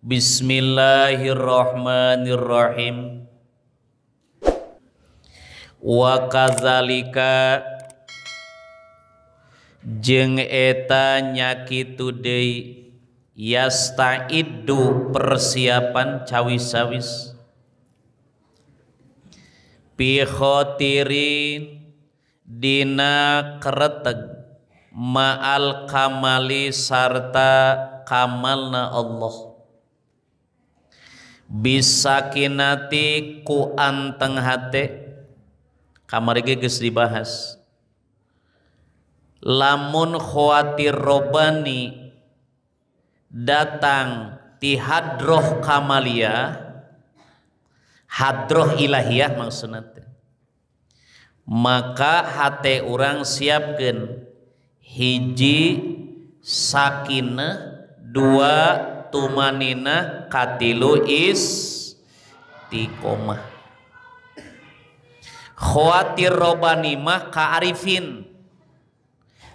Bismillahirrahmanirrahim. Wa kadzalika jeung eta nyakitu deui yastaiddu persiapan cawis-cawis pi khotirin dina kereteg ma'al kamali sarta kamalna Allah bisakinati ku anteng hate. Kamari ge geus dibahas lamun khawatir robani datang ti hadroh kamaliyah, hadroh ilahiyah maksudna teh, maka hate urang siapkeun hiji sakinah, dua tumanina, katilu istiqomah. Khawatir robani mah kaarifin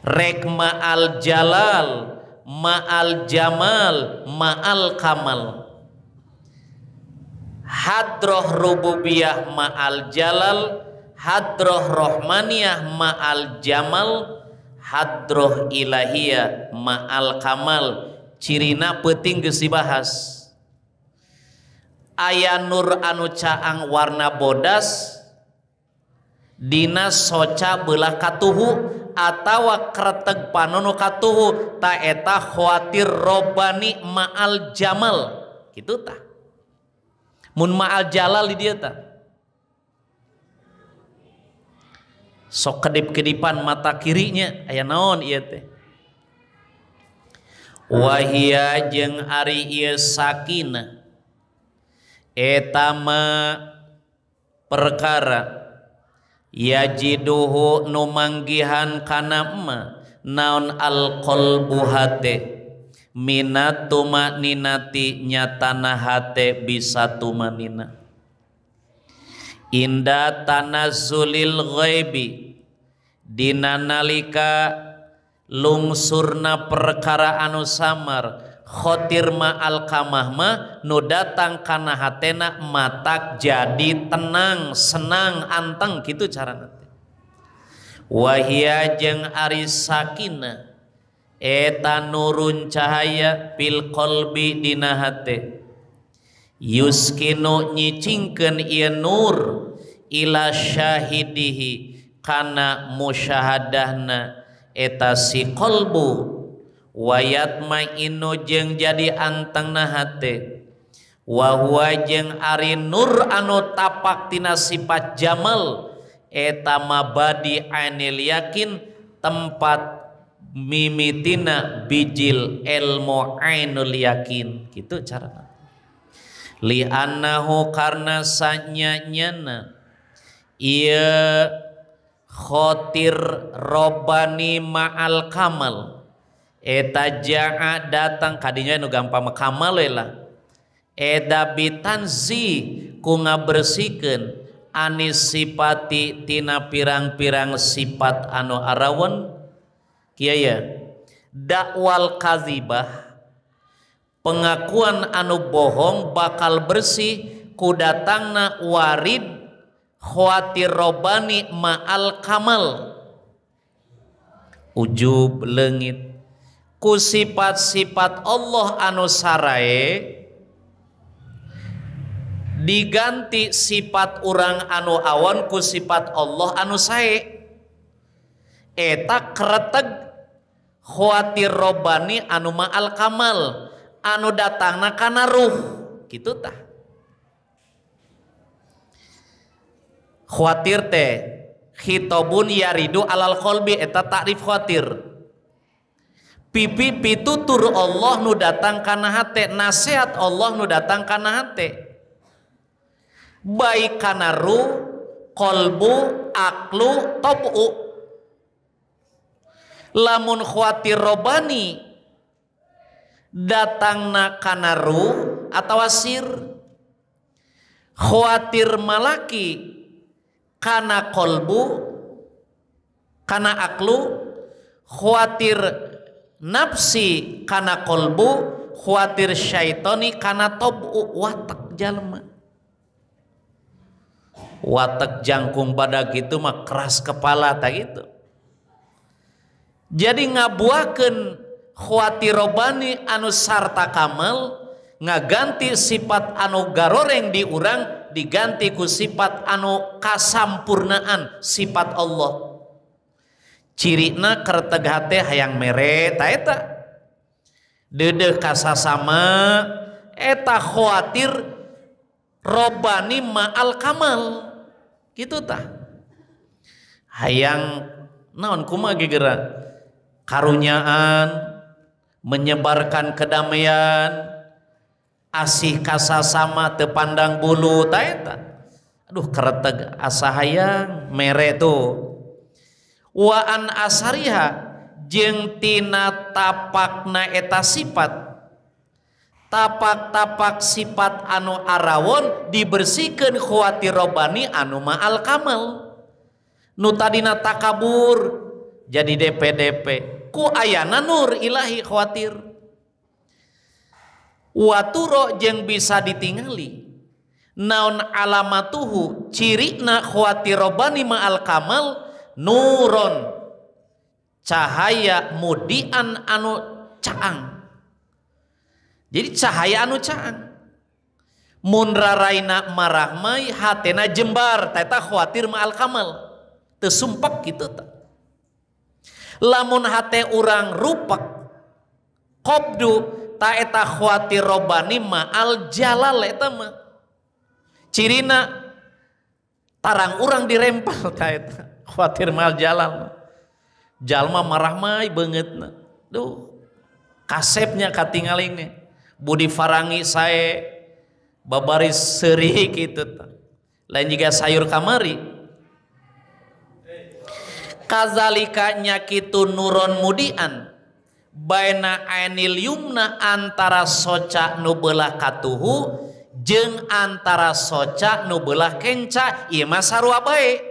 rek ma'al jalal, ma'al jamal, ma'al kamal. Hadroh rububiyah ma'al jalal, hadroh rohmaniyah ma'al jamal, hadroh ilahiyah ma'al kamal. Cirina peuting geus dibahas. Aya nur anu caang warna bodas dina soca belah katuhu atawa kreteg panono katuhu, ta eta khawatir robani ma'al jamal kitu tah. Mun ma'al jalal di dieu tah sok kedip-kedipan mata kirinya aya naon ieu teh. Wahia jeung ari ieu sakinah eta mah perkara yajiduhu nu manggihan kana ma naon alqalbu hate minat tumaninati nyatana hate bisa tumanina inda tanazzulil ghaibi dina nalika lungsurna perkara anu samar khotir ma'al kamah ma nu datang kana hatena matak jadi tenang senang anteng gitu carana teh. Wahia jeung ari sakinah eta nurun cahaya fil qalbi dina hate yuskinu nyicingkeun ieu nur ila syahidihi kana musyahadahna eta si qalbu wayat ma'inu jeung jadi antengna hate wa huwa jeung ari nur anu tapak tina sifat jamal eta mabadi ainil yakin tempat mimitina bijil ilmu ainul yakin gitu carana. Li annahu karna sanyanyana ieu khotir robani ma'al kamal eta jaa datang kadinya nu gampang mah kamal we lah eta bitanzi ku ngabersihkeun anis sipati tina pirang-pirang sifat anu arawan kieu ya dakwal kadzibah pengakuan anu bohong bakal bersih ku datangna warid khawatir robani ma'al kamal ujub leungit ku sifat-sifat Allah anu sarae diganti sifat urang anu awon ku sifat Allah anu sae eta kreteg khawatir robani anu ma'al kamal anu datangna kana ruh kitu tah. Khawatir teh khitobun yaridu alal qalbi eta takrif khawatir pipi pitutur Allah nu datang kana hate, nasihat Allah nu datang kana hate baik kana ruh, qalbu, aklu, tobu. Lamun khawatir robani datangna kana ruh atawa sir, khawatir malaki kana qalbu, kana aklu, khawatir nafsi kana qalbu, khawatir syaitoni kana tobu watak jalma. Watak jangkung badag itu mah keras kepala tak gitu. Jadi ngabuahkeun khawatir robani anu sarta kamal, ngaganti sifat anu garoreng di urang diganti ku sifat anu kasampurnaan sifat Allah. Cirina kerteg hate hayang mere ta eta. Deudeuh kasasama eta khawatir robani ma'al kamal. Gitu tah. Hayang naon kumaha geura? Karunyaan, menyebarkan kedamaian, asih kasasama teu pandang bulu ta eta. Aduh kereteg asa hayang mere tuh. Wa an asariha jeung tina tapakna eta sifat. Tapak-tapak sifat anu arawon dibersihkeun khawatir robani anu ma'al kamal. Nu tadina takabur jadi DPDP ku ayana nur ilahi khawatir. Waturo jeung bisa ditingali naon alamatuhu cirina khawatir robani ma'al kamal nuron cahaya mudian anu caang. Jadi cahaya anu caang. Mun raraina marahmai hatena jembar ta eta khawatir ma'al kamal. Teu sumpek kitu ta. Lamun hate urang rupak qobdu ta eta khawatir robani ma'al jalal eta mah. Cirina tarang urang dirempal ta eta khawatir ma'al jalal. Jalma marahmai beungeutna. Duh kasepnya katingaling nih. Budi farangi sae babaris seuri kitu ta. Lain juga sayur kamari. Kazalika nya kitu nuron mudian baina ainil yumna antara soca nu beulah katuhu jeung antara soca nu beulah kenca ieu mah sarua bae.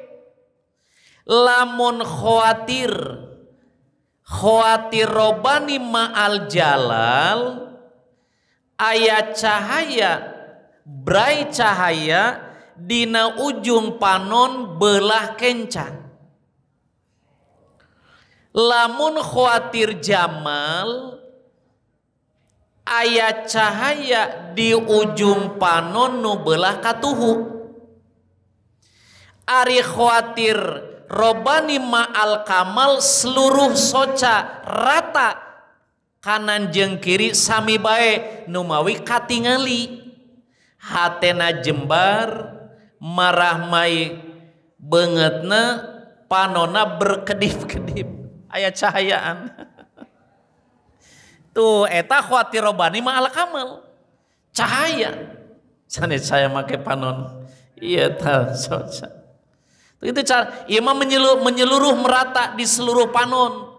Lamun khawatir khawatir robani ma'al jalal aya cahaya brai cahaya dina ujung panon belah kenca. Lamun khawatir jamal aya cahaya di ujung panon nu belah katuhu. Ari khawatir robani ma'al kamal seluruh soca rata kanan jeung kiri sami bae numawi katingali hatena jembar marahmai beungeutna panona berkedip-kedip aya cahayaan. Tuh eta khawatir robani ma'al kamal cahaya sanes saya make panon ieu tah soca. Itu cara ieu mah menyeluruh merata di seluruh panon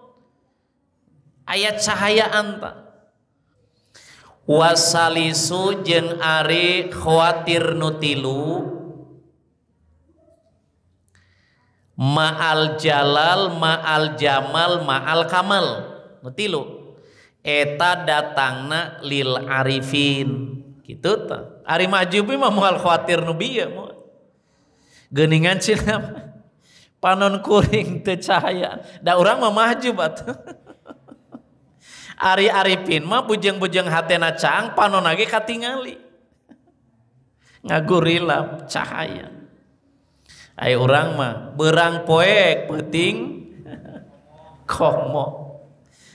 ayat cahayaan ta. Wasalisu jeung ari khawatir nu tilu ma'al jalal ma'al jamal ma'al kamal nu tilu eta datangna lil arifin kitu ta. Ari mahjubi mah moal khawatir nu bieu moal. Geuningan cenah panon kuring teu cahayaan da urang mah mahjub atuh. Ari arifin mah bujeng-bujeng hatena caang panon ge katingali ngagurilap cahaya. Ai urang mah beurang poek peuting komo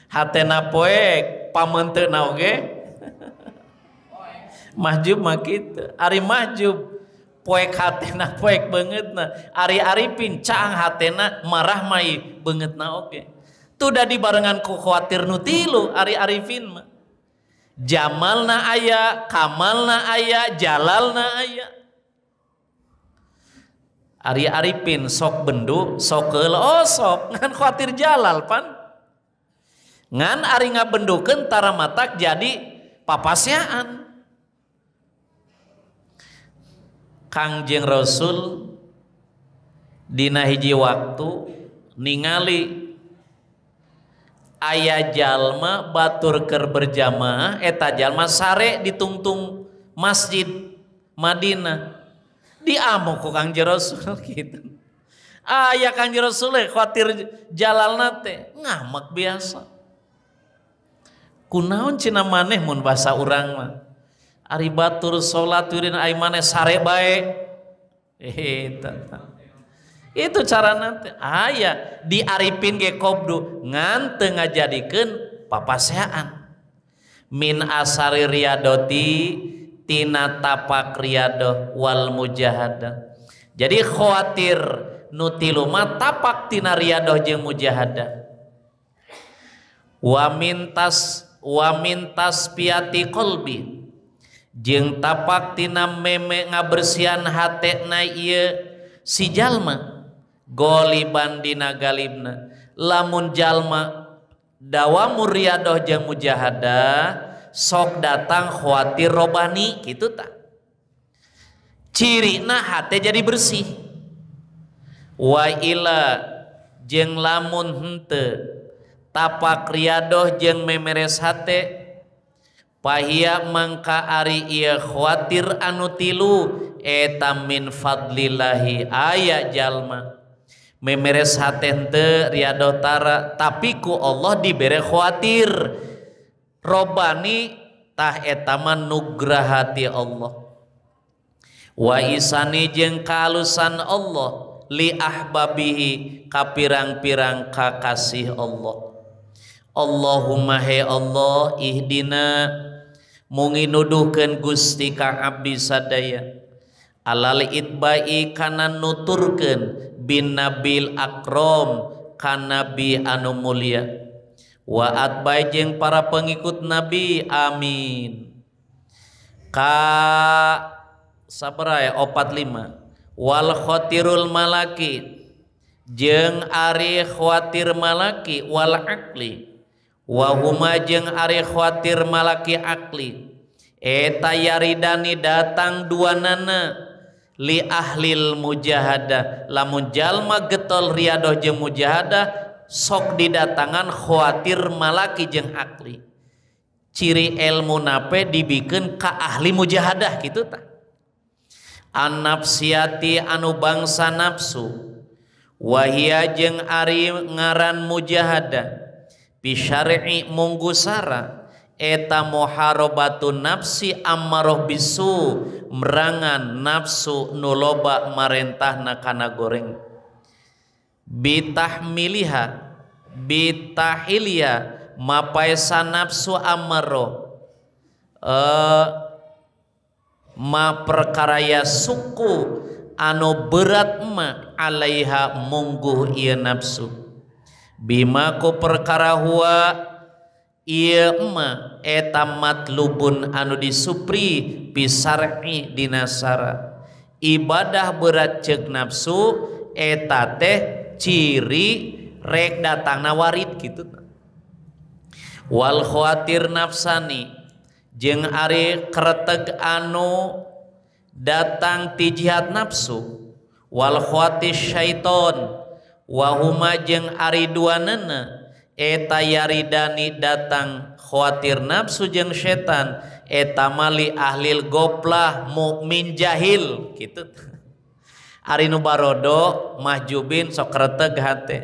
hatena poek pamenteuna oge mahjub mah kitu. Ari mahjub poek hatena poek beungeutna, ari arifin caang hatena marah mai beungeutna oge. Tuh dibarengan ku khawatir nu tilu ari arifin mah. Jamalna aya, kamalna aya, jalalna aya. Ari arifin sok bendu, sok keula, oh sok ngan khawatir jalal pan. Ngan ari ngabendukeun tara matak jadi papasiaan. Kangjeng Rasul dina hiji waktu ningali Aya jalma batur keur berjamaah eta jalma sare ditungtung masjid Madinah diamuk ku Kangjeng Rasul gitu. Aya Kangjeng Rasul khawatir jalalna teh ngamek biasa. Kunaon cenah maneh mun basa urang mah. Ari batur salat wirin ai maneh sare bae. Eta. Itu cara nanti aya diaripin ge kobdu ngan teu ngajadikeun papaseaan. Min asari riyadoti tina tapak riyadoh wal mujahadah. Jadi khawatir nu tilu mah tapak tina riyadoh jeung mujahadah. Wa mintas piati qalbi jeung tapak tina meme ngabersihan hatena ieu si jalma. Goliban dina galibna lamun jalma dawamu riyadoh jeung mujahadah sok datang khawatir robani kitu tah cirina hate jadi bersih. Wa ila jeung lamun henteu tapak riyadoh jeung memeres hate pahia mangka ari ieu khawatir anu tilu eta min fadlillahi aya jalma memeres hate henteu riyadoh tara tapi ku Allah dibere khawatir robani tah eta mah nugrahati Allah. Wa isani jeung kaalusan Allah li ahbabihi ka pirang-pirang kakasih Allah. Allahumma he Allah ihdina mungi nuduhkeun Gusti ka abdi sadaya alal itbai kana nuturkeun bin nabil akrom ka nabi anu mulia wa atbai jeung para pengikut nabi amin. Ka sabaraha 45 wal khatirul malaki jeung ari khawatir malaki wal akli wa huma jeung ari khawatir malaki akli eta yaridani datang duanana li ahlil mujahadah lamun jalma getol riyadoh jeung mujahadah sok didatangan khawatir malaki jeung akli. Ciri ilmu nape dibikeun ka ahli mujahadah kitu tah. An-nafsiyati anu bangsa nafsu wahia jeung ari ngaran mujahadah bi syar'i munggu sara eta muharabatun nafsi ammaroh bisu merangan nafsu nu loba marentahna kana goreng bitahmiliha bitahilia mapaesa nafsu ammaroh ma perkaraya suku anu berat ma alaiha mungguh ieu nafsu bima ku perkara huwa ieu ma eta matlubun anu disupri bisar'i dina sara. Ibadah berat ceuk nafsu eta teh ciri rek datangna warid kitu. Wal khawatir nafsani jeung ari kreteg anu datang ti jihad nafsu wal khawatir syaiton wa huma jeung ari duanana eta yaridani datang khawatir nafsu jeung setan eta mali ahlil goplah mukmin jahil kitu. Ari nu barodo mahjubin sok kreteg hate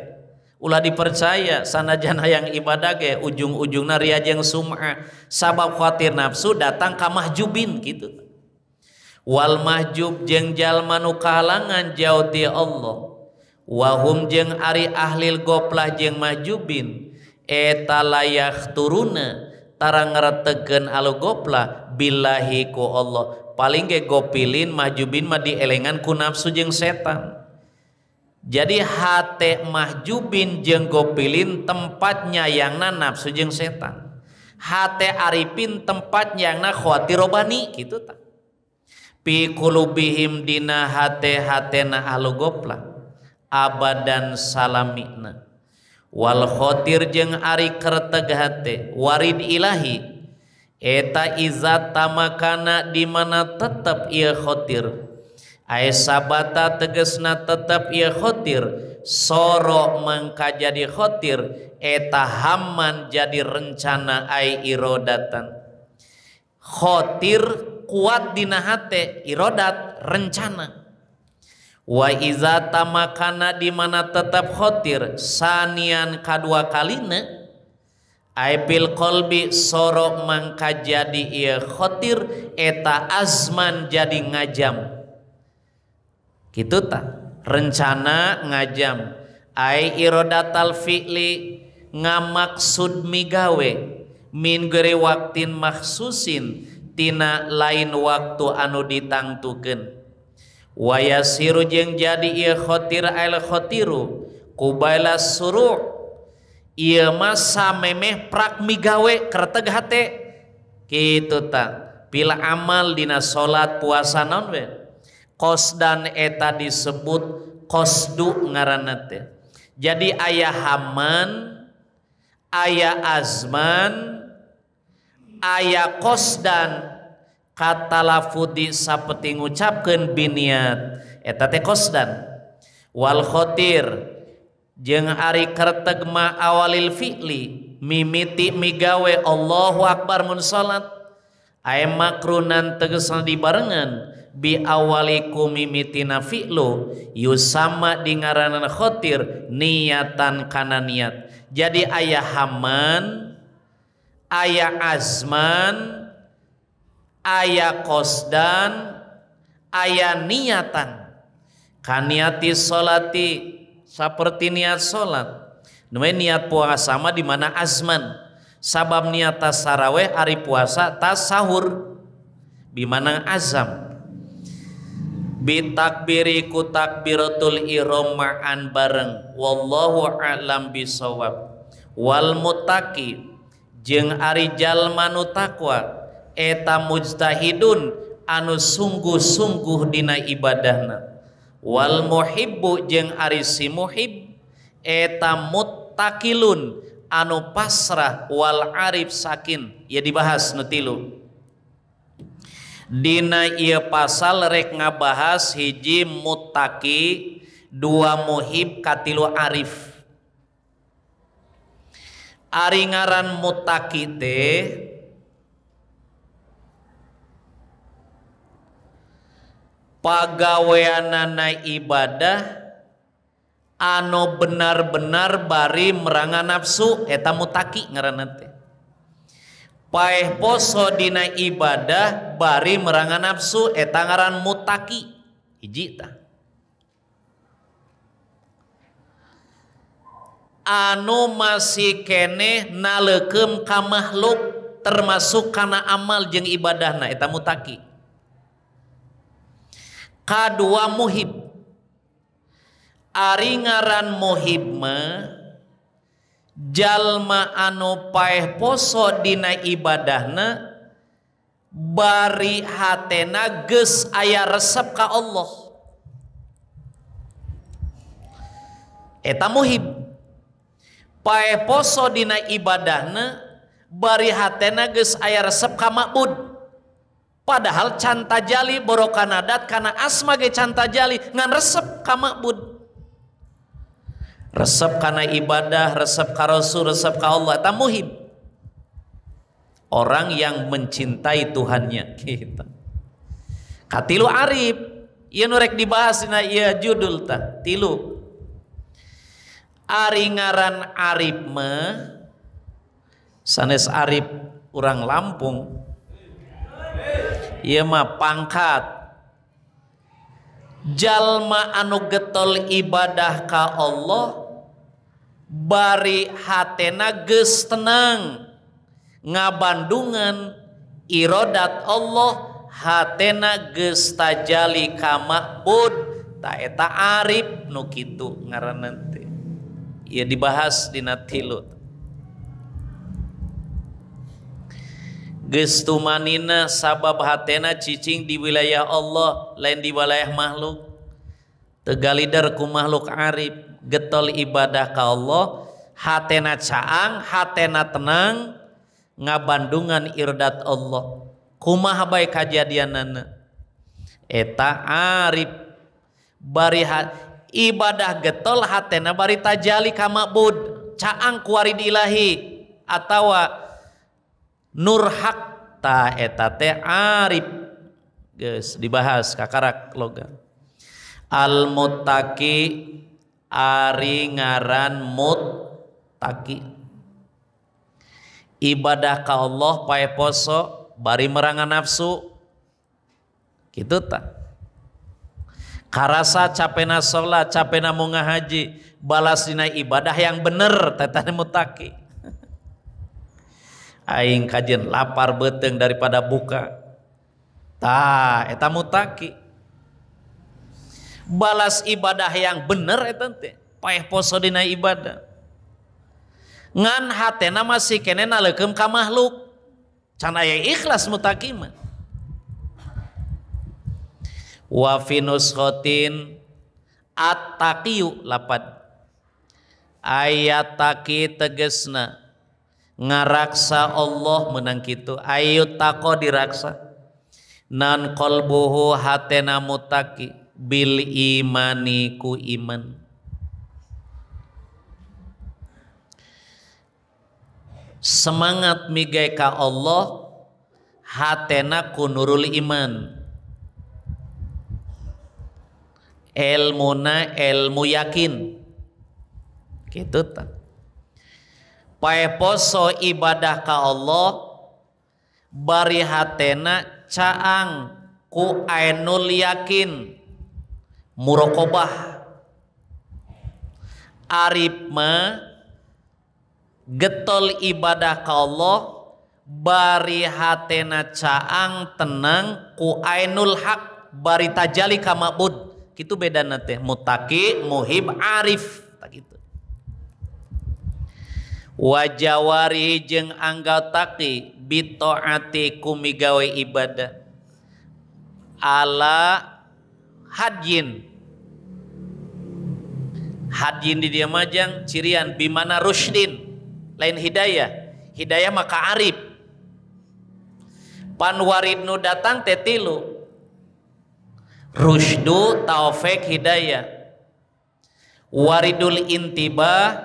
ulah dipercaya sanajan hayang ibadah ge ujung-ujungna ria jeung sum'ah sabab khawatir nafsu datang ka mahjubin kitu. Wal mahjub jeung jalma nu kahalangan jauh ti Allah wahum jeung ari ahlil goplah jeung mahjubin eta layak turuna tara ngretegeun alu goplah billahi ku Allah. Paling ge gopilin mahjubin mah dielengan ku nafsu jeung setan. Jadi hate mahjubin jeung gopilin tempat nyayangna nafsu jeung setan. Hate aripin tempat nyayangna khawatir robani kitu tah. Pi qulubihim dina hate-hatena ahlu goplah abadan salamina. Wal khatir jeung ari kreteg hate warid ilahi eta iza tamakana di mana tetep ieu khatir. Ae sabata tegesna tetep ieu khatir soro mangka jadi khotir eta hamman jadi rencana ai irodatan. Khotir kuat dina hate, irodat rencana. Wa iza tamakana di mana tetap khotir sanian kadua kalina ai bil qalbi soro mangka jadi ieu khotir eta azman jadi ngajam. Kitu ta rencana ngajam ai irodatal fi'li ngamaksud migawe min gere waktin makhsusin tina lain waktu anu ditangtukeun. Wayasiru jeung jadi ieu khotir ail khotiru kubaila suru' ieu mah samemeh prak migawe kerteg hate. Kitu ta pila amal dina salat puasa naon we qosdan eta disebut qosdu ngaranna teh. Jadi aya haman, aya azman, aya qosdan katalafudi sapeti ngucapkeun biniat eta teh qosdan. Wal khotir jeung ari kerteg ma awalil fi'li mimiti migawe Allahu akbar mun salat aya makrunan tegesna dibarengan bi awaliku mimitina fi'lu yusama dingaranan khotir niatan kana niat. Jadi aya haman, aya azman, aya qosdan, aya niatan. Kaniati solati seperti niat solat. Namanya niat puasa mah di mana azman. Sabab niat tasaraweh hari puasa tas sahur bimana azam. Bitakbiri ku takbiratul ihram ma'an bareng wallahu a'lam bisawab. Wal muttaqi jeung ari jalma nu takwa eta mujtahidun anu sungguh-sungguh dina ibadahna. Wal muhibbu jeung ari si muhib eta muttaqilun anu pasrah wal arif sakin. Ya dibahas nu tilu. Dina ieu pasal rek ngabahas hiji muttaqi, dua muhib, katilu arif. Ari ngaran muttaqi teh pagaweanana ibadah anu benar-benar bari meranga nafsu eta muttaqi ngaranna teh. Paeh poso dina ibadah bari meranga nafsu eta ngaran muttaqi. Hiji tah. Anu masih keneh naleukeum ka makhluk termasuk kana amal jeung ibadahna eta muttaqi. Kadua muhib. Ari ngaran muhib mah jalma anu paeh poso dina ibadahna bari hatena geus aya resep ka Allah. Eta muhib. Paeh poso dina ibadahna bari hatena geus aya resep ka ma'bud. Padahal can tajali borokan adat kana asma ge can tajali ngan resep ka ma'bud. Resep kana ibadah, resep ka rasul, resep ka Allah, eta muhib. Orang yang mencintai Tuhannya kita. Katilu arif, ieu nu rek dibahas dina ieu judul tah, tilu. Ari ngaran arif mah sanes arif urang Lampung. Ieu mah pangkat. Jalma anu getol ibadah ka Allah bari hatena geus tenang ngabandungan irodat Allah, hatena geus tajali ka ma'bud, ta eta arif nu kitu ngaranna teh. Ieu dibahas dina tilu. Geus tumanina sabab hatena cicing di wilayah Allah lain di wilayah makhluk. Tegalider ku makhluk arif getol ibadah ka Allah, hatena caang, hatena tenang ngabandungan irdat Allah. Kumaha bae kajadianana eta arif. Bari Ibadah getol hatena bari tajali ka ma'bud, caang ku warid ilahi atawa nur hak ta eta teh arif. Geus dibahas kakarak logat. Al muttaqi ari ngaran muttaqi. Ibadah ka Allah pae poso bari merangan nafsu. Kitu tah. Karasa capena sholat, capena mau ngahaji, balas dina ibadah yang bener, tetane mutaki. Aing kajen lapar beteng daripada buka. Tah, eta mutaki. Balas ibadah yang bener eta teh, paeh poso dina ibadah. Ngan hatena masih kene naleukeum ka makhluk. Can aya ikhlas mutaki mah. Wa fi nuskhatin at-taqiyu lapad ayat taqi tegesna ngaraksa Allah menang kitu ayu taqo diraksa nan qalbuhu hatena mutaqi bil imani ku iman. Semangat migai ka Allah hatena ku nurul iman. Elmuna elmu yakin gitu ta. Pae poso ibadah ka Allah bari hatena caang ku ainul yakin muraqabah. Arif mah getol ibadah ka Allah bari hatena caang tenang ku ainul hak bari tajali ka ma'bud. Itu beda nanti mutaki, muhib, arif tak gitu. Wajawari jeung anggal taki bitaati kumigawe ibadah ala hadyin. Hadyin di dia majang cirian bimana rusydin lain hidayah. Hidayah maka arif. Panwarid nu datang teh tilu. Rusdu taufik hidayah, waridul intibah,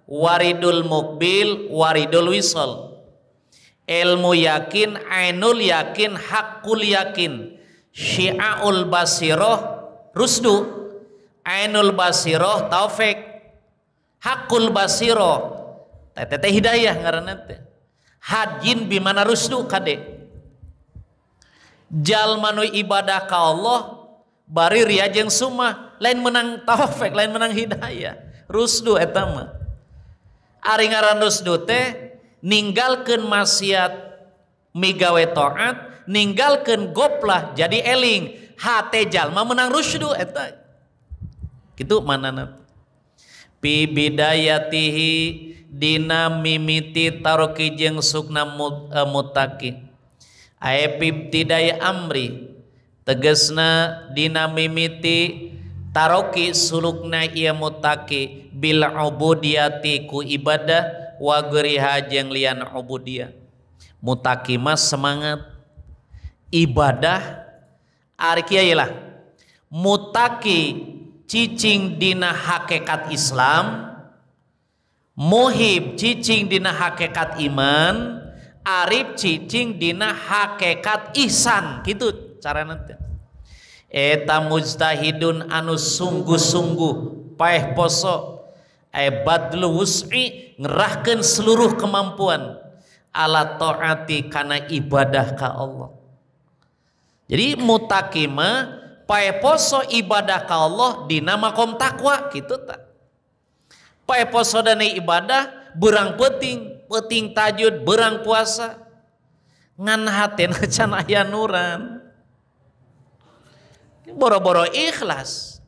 waridul mukbil, waridul wisol. Ilmu yakin, ainul yakin, hakul yakin, syi'aul basiroh rusdu, ainul basiroh taufik, hakul basiroh teh hidayah ngaranna teh. Hadjin bimana rusdu kade. Jalma nu ibadah ka Allah bari ria jeung sumah lain menang taufik, lain menang hidayah. Rusdu eta mah. Ari ngaran rusdu teh ninggalkeun maksiat migawe taat, ninggalkeun goplah jadi eling. Hate jalma menang rusdu eta. Kitu manana. Pi bidayatihi dina mimiti taroki jeung sukna mutaki. Ae pibtidai amri tegesna dina mimiti taroki sulukna ieu mutaki bil ubudiyati ku ibadah wa geriha jeung lian ubudiyah. Mutaki mah semangat ibadah ari kieu lah. Mutaki cicing dina hakikat Islam, muhib cicing dina hakikat iman, arif cicing dina hakikat ihsan gitu cara nanti. Eta mujtahidun anu sungguh-sungguh paeh poso badlu wus'i ngerahkeun seluruh kemampuan ala taati kana ibadah ka Allah. Jadi mutaki mah paeh poso ibadah ka Allah dina makom takwa gitu ta. Paeh poso dana ibadah berang peuting, peuting tajud, berang puasa ngan hatena can aya nuran. Boro-boro ikhlas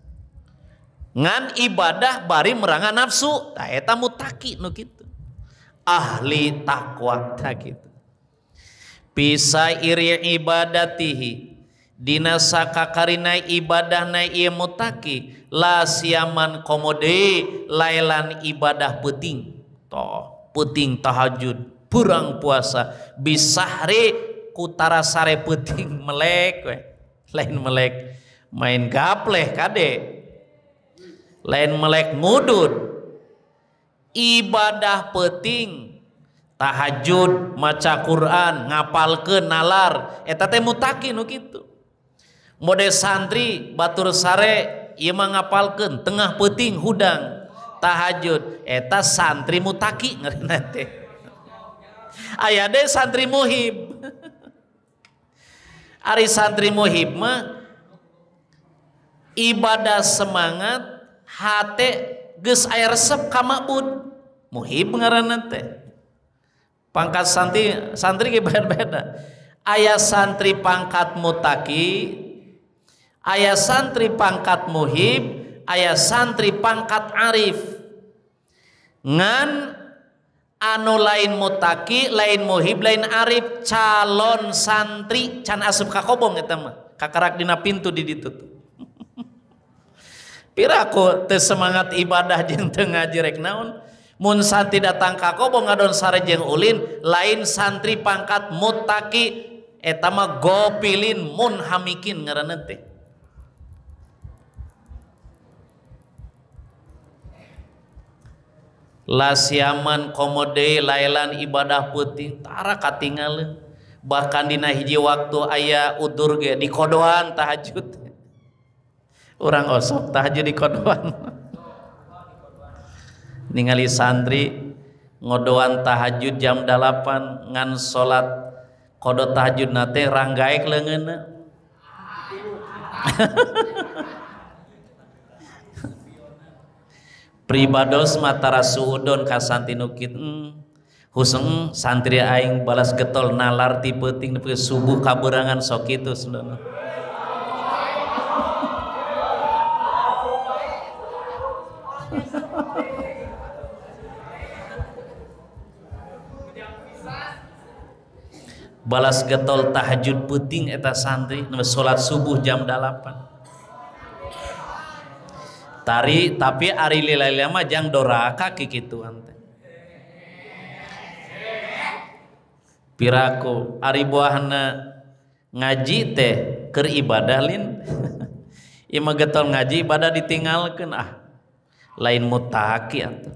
ngan ibadah bari merangan nafsu tah eta mutaki nu kitu. Ahli takwa tah kitu. Bisa iri ibadatihi dina sakakarina ibadahna ieu mutaki la siaman komode lailan ibadah peuting toh peuting tahajud berang puasa bisahri kutara sare peuting melek we lain melek main gapleh kade. Lain melek ngudud. Ibadah peuting tahajud, maca Quran, ngapalkeun nalar, eta teh mutaki nu kitu. Mode santri batur sare ieu mah ngapalkeun tengah peuting hudang tahajud, eta santri mutaki ngaranna teh. Aya deui santri muhib. Ari santri muhib mah ibadah semangat, hate geus aya resep ka ma'bud. Muhib ngaranna teh. Pangkat santri santri ge beda-beda. Aya santri pangkat mutaki, aya santri pangkat muhib, aya santri pangkat arif. Ngan anu lain mutaki, lain muhib, lain arif, calon santri can asup ka kobong eta mah. Kakarak dina pintu di ditu. Piraku teu semangat ibadah jeung teu ngaji rek naon? Mun santri datang ka kobong ngadon sare jeung ulin, lain santri pangkat mutaki, eta mah gopilin munhamikin ngaranna teh. Lasiaman komode lailan ibadah peuting tara katingaleun, bahkan dina hiji waktu aya udur ge dikodoan tahajud. Urang osok tahajud dikodoan. Ningali santri ngodoan tahajud jam 8 ngan salat kodo tahajud nate ranggaek leungeunna. Pribados matara suudon ka santri nu kitu. Huseng santri aing balas getol nalar ti peuting nepi subuh kaberangan sok kitu sebenarnya. Balas getol tahajud peuting eta santri salat subuh jam 8. Tari tapi ari lila-lila mah jang doraka kikituan teh. Piraku ari buahna ngaji teh keur ibadah lin. Ieu mah getol ngaji ibadah ditinggalkeun ah. Lain mutaki atuh.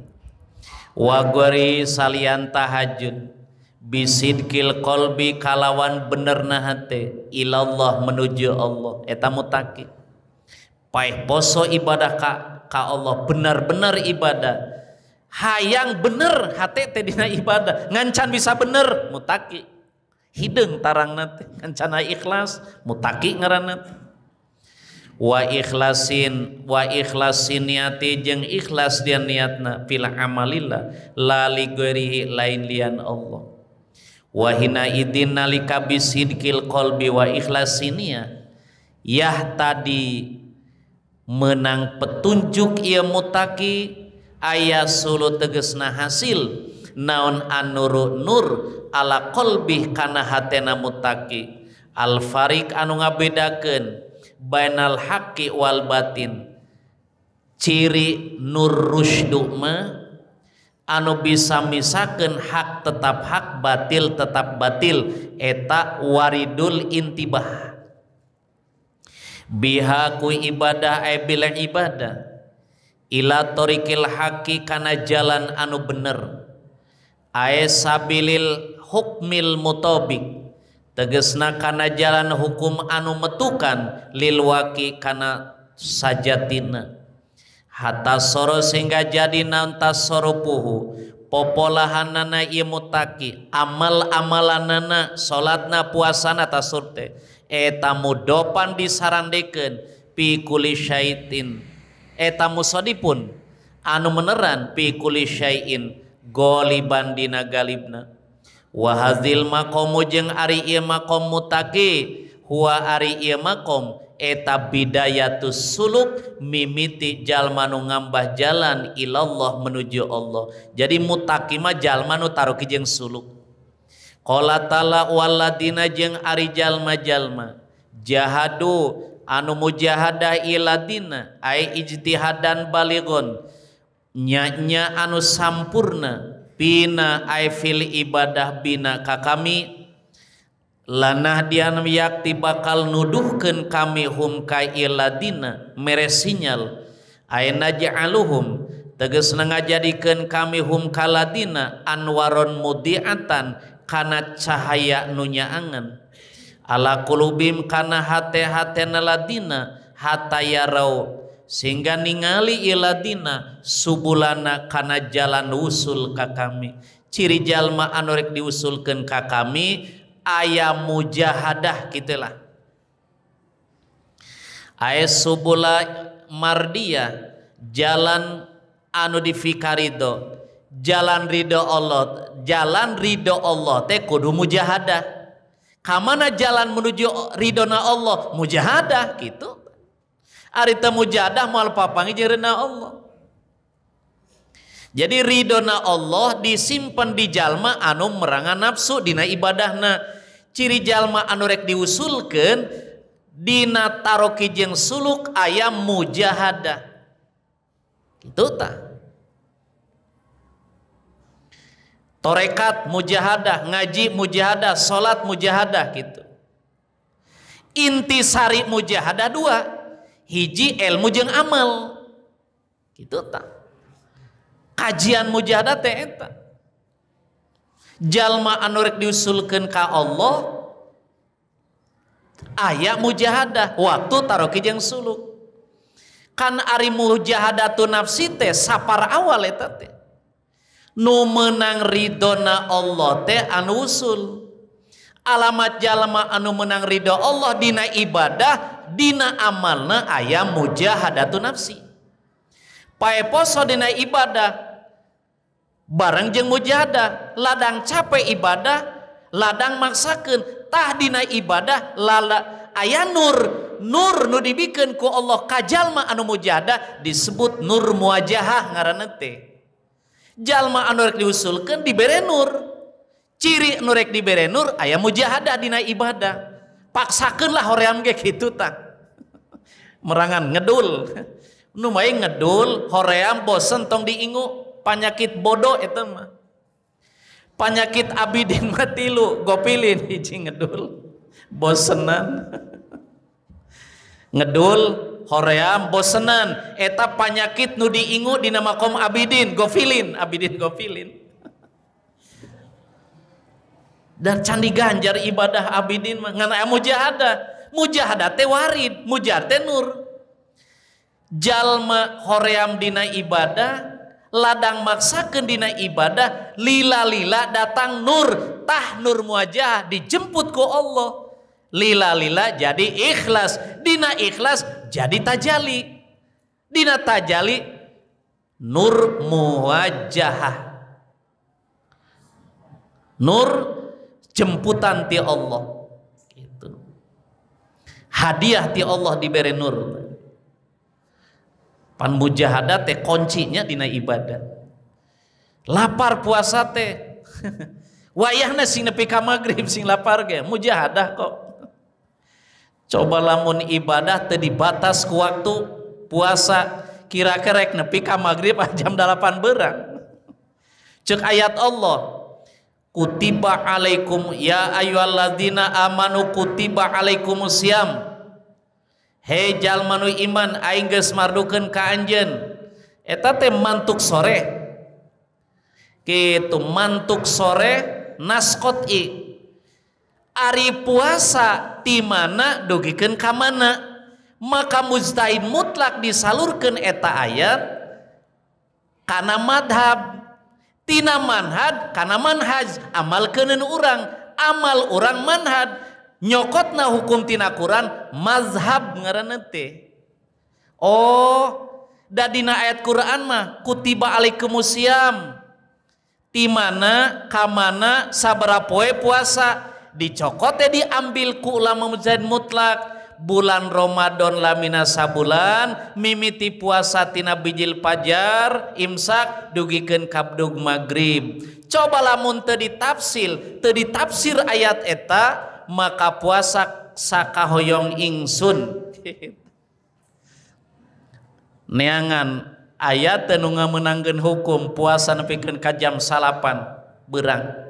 Wa gori salian tahajud bisidkil qalbi kalawan benerna hate ilallah menuju Allah eta mutaki. Paeh poso ibadah ka Allah benar-benar ibadah, hayang bener hate teh dina ibadah ngancan bisa bener mutaki, hideung tarangna teh ngancan ikhlas mutaki ngaranna teh. Wa ikhlasin wa ikhlasin niati jeung ikhlas dia niatna fil amalillah la li ghairihi lain lian Allah. Wa hina idin nalika bisidqil qalbi wa ikhlasinia yah tadi menang petunjuk ieu mutaki aya sulu tegesna hasil naon anuru nur ala qalbi kana hatena mutaki al farik anu ngabedakeun bainal haqqi wal batin. Ciri nur rusdu mah anu bisa misakeun hak tetap hak, batil tetap batil, eta waridul intibah. Biha ku ibadah ay bilang ibadah ila torikil haqi kana jalan anu bener ay sabilil hukmil mutabik tegesna kana jalan hukum anu metukan lil waqi kana sajatina hatta soro sehingga jadi naon tasoropuhu popolahanana ieu mutaki amal-amalanana salatna puasana tasurte eta mudopan disarandekeun pi kulli syaitin eta musodipun anu meneran pi kulli syai'in goliban dina galibna. Wa hadzil maqamu jeung ari ieu maqam mutaki huwa ari ieu maqam eta bidayatus suluk mimiti jalma nu ngambah jalan ilallah menuju Allah. Jadi mutaki mah jalma nu taruki jeung suluk. Qala ta'ala waladina jeung ari jalma-jalma jahadu anu mujahadah iladina ai ijtihadan baligon nya-nya anu sampurna bina ai fil ibadah bina ka kami lanah dian yakti bakal nuduhkeun kami hum ka iladina mere sinyal Aina ja'aluhum tegasna ngajadikeun kami hum kaladina anwaron mudiatan kana cahaya nu nyaangan ala qulubim kana hate-hatena ladina hatta yarau sehingga ningali iladina subulana kana jalan usul ka kami. Ciri jalma anu rek diusulkeun ka kami aya mujahadah kitulah. Aya subula mardia jalan anu difikarido, jalan ridho Allah, jalan ridho Allah teh kudu mujahadah. Kamana jalan menuju ridhona Allah? Mujahadah gitu. Ari teu mujahadah moal papanggih jeung ridhona Allah. Jadi ridhona Allah disimpan di jalma anu merangan nafsu dina ibadahna. Ciri jalma anu rek diusulkeun dina taroki jeung suluk aya mujahadah. Gitu tah. Torekat mujahadah, ngaji mujahadah, salat mujahadah gitu. Intisari mujahadah dua, hiji ilmu jeung amal. Gitu tah. Kajian mujahadah teh eta. Jalma anu rek diusulkeun ka Allah aya mujahadah waktu taroki jeung suluk. Kan ari mujahadatun nafsi teh sapar awal eta teh. Nu menang ridona Allah teh anu usul. Alamat jalma anu menang ridho Allah dina ibadah, dina amalna aya mujahadatun nafsi. Pae poso dina ibadah bareng jeung mujahadah, ladang capek ibadah, ladang maksakeun tah dina ibadah lala aya nur, nur nu dibikeun ku Allah ka jalma anu mujahadah disebut nur muwajahah ngaranna teh. Jalma anu rek diusulkeun dibere nur. Ciri nu rek dibere nur aya mujahadah dina ibadah. Paksakeun lah hoream ge kitu tah. Merangan ngedul. Nu mae ngedul hoream bosen tong diingu, panyakit bodoh eta mah. Panyakit abidin mah tilu, gopilin hiji ngedul, bosenan. Ngedul hoream bosenan eta panyakit nu diingu dina makom abidin, gofilin, abidin gofilin. Dan candi ganjar ibadah abidin mah ngan aya mujahadah. Mujahadah teh warid, mujahadah teh nur. Jalma hoream dina ibadah, ladang maksakeun dina ibadah, lila-lila datang nur, tah nur muwajah dijemput ku Allah. Lila-lila jadi ikhlas, dina ikhlas jadi tajali, dina tajali nur muwajahah, nur jemputan ti Allah gitu. Hadiah ti Allah dibere nur. Pan mujahadah teh kuncinya dina ibadah. Lapar puasa teh wayahna sing nepi ka magrib sing lapar ge mujahadah kok. Coba lamun ibadah teu dibatas ku waktu puasa kira-kira rek nepi ka magrib jam 8 berang. Cek ayat Allah, kutiba alaikum ya ayyuhalladzina amanu kutiba alaikumusiyam. Hei jalma nu iman aing geus mardukeun ka anjeun. Eta teh mantuk sore. Kitu mantuk sore naskot i. Ari puasa ti mana dugikeun ka mana? Maka mujtahid mutlak disalurkeun eta ayat kana madhab, tina manhaj kana manhaj, amalkeuneun urang, amal urang manhaj, nyokotna hukum tina Quran mazhab ngaranna teh. Oh, da dina ayat Quran mah kutiba alaikumusiyam, ti mana ka mana sabaraha poe puasa dicokot teh diambil ku ulama mujtahid mutlak. Bulan Ramadan lamina sabulan mimiti puasa tina bijil pajar imsak dugikeun kabdug magrib. Coba lamun teu ditafsir, teu ditafsir ayat eta maka puasa sakahoyong ingsun. Neangan ayat teu nu ngamenangkeun hukum puasa nepikeun ka jam 9 beurang.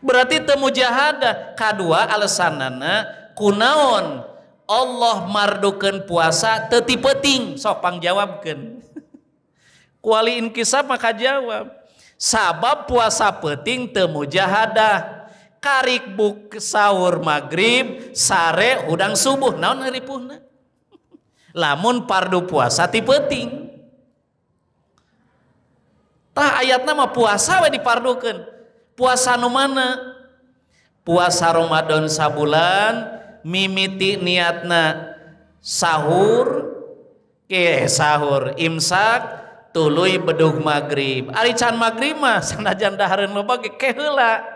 Berarti teu mujahadah. Kadua alasanana kunaon Allah mardukeun puasa teu ti peuting sok pangjawabkeun. Kuali inkisaf maka jawab. Sabab puasa peuting teu mujahadah. Karik buk sahur maghrib sare hudang subuh naon ripuhna. Lamun pardu puasa ti peuting. Tah ayatna mah puasa we dipardukeun. Puasa nu mana? Puasa Ramadan sabulan mimiti niatna sahur ke sahur imsak tuluy bedug maghrib. Ari can maghrib mah sanajan dahareun loba ge ke heula.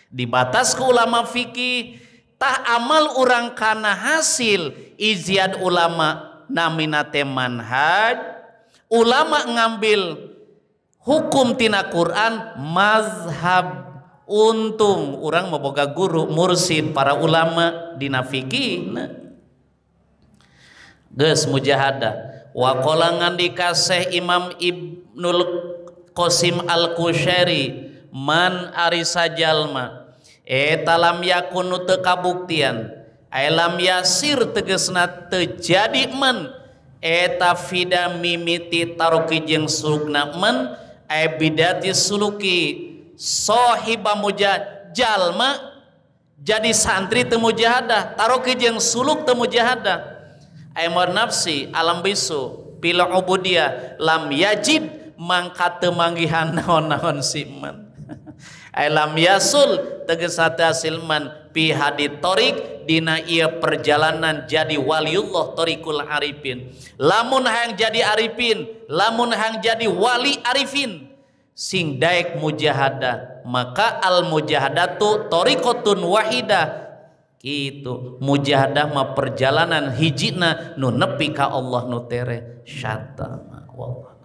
Dibatas ku ulama fikih tah amal urang kana hasil ijtihad ulama namina teh manhaj. Ulama ngambil hukum tina Quran mazhab. Untung urang maboga guru mursid para ulama dina fikih. Geus mujahadah. Wa qala ngandika Syekh Imam Ibnul Qasim Al-Qushairi man ari sajalma eta lam yakunu teu kabuktian ai lam yasir tegesna teu jadi man eta fida mimiti taroki jeung sulukna man ai bidati suluki sohiba jalma jadi santri teu mujahadah taroki jeung suluk teu mujahadah ai nafsi alam bisu pil ubudiyah lam yajid mangka teu manggihan naon-naon si man ai lam yasul tegas hasil man pi hadi torik dina ieu perjalanan jadi waliullah torikul arifin. Lamun hayang jadi arifin, lamun hayang jadi wali arifin sing daek mujahadah, maka al mujahadatu torikotun wahidah. Gitu mujahadah mah perjalanan hijina nu nepi ka Allah nu tere syatama wallah.